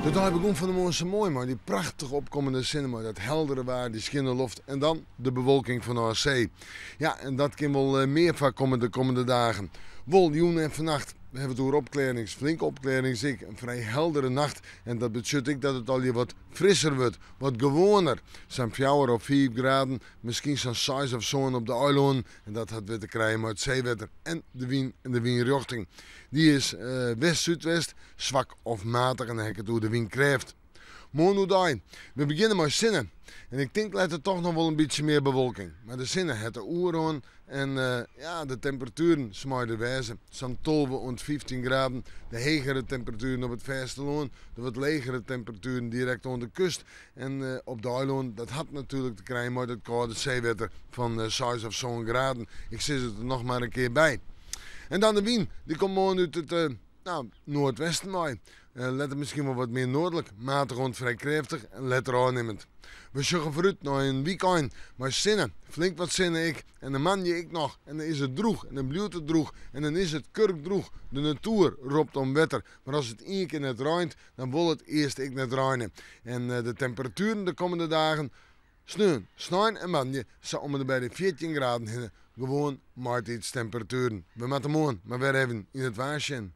De dei begûn fan 'e moarn sa moai mei dy prachtich opkommende sinne mei dat heldere waar, dy skjinne loft en dan de bewolking fanôf see. Ja, en dat kin wol mear foarkomme de kommende dagen. Wol jûn en fannacht. We hawwe it oer opklearrings, flinke opklearrings ek. In frij heldere nacht en dat betsjut ek dat it allegear wat frisser wurdt, wat gewoaner. Sa'n fjouwer of fiif graden, miskien sa'n seis of sân op de eilânen. En dat hat wer te krijen mei it seewetter en de wyn en de wynrjochting. Dy is west-súdwest, swak of matich en dan ha ik it oer de wynkrêft. Moarn oerdei, we begjinne mei sinne. En ik tink letter toch noch wol in bytsje mear bewolking. Mar de sinne hat de oerhân en ja, de temperatueren se meie der wêze. Sa'n 12 oant 15 graden. De hegere temperatueren op it fêstelân, de wat legere temperatueren direkt oan de kust. En op de eilân, dat hat natuerlik te krijen mei dat kâlde seewetter fan seis of sân graden. Ik sis it der noch mar in kear by. En dan de wyn, dy komt moarn út it nou, noardwesten wei. Letter miskien wol wat mear noardlik, matich oant frij krêftich en letter ôfnimmend. We sjogge foarút nei in wykein mei sinne, flink wat sinne ek en de moandei ek noch. En dan is it drûch en dan bliuwt it drûch en dan is it kurkdrûch. De natoer ropt om wetter, mar as it ien kear net reint, dan wol it earst ek net reine. En de temperatueren de kommende dagen, sneon, snein en moandei, sa om en by de 14 graden hinne. Gewoan maitiidstemperatueren. We moatte moarn mar wer even yn it waar sjen.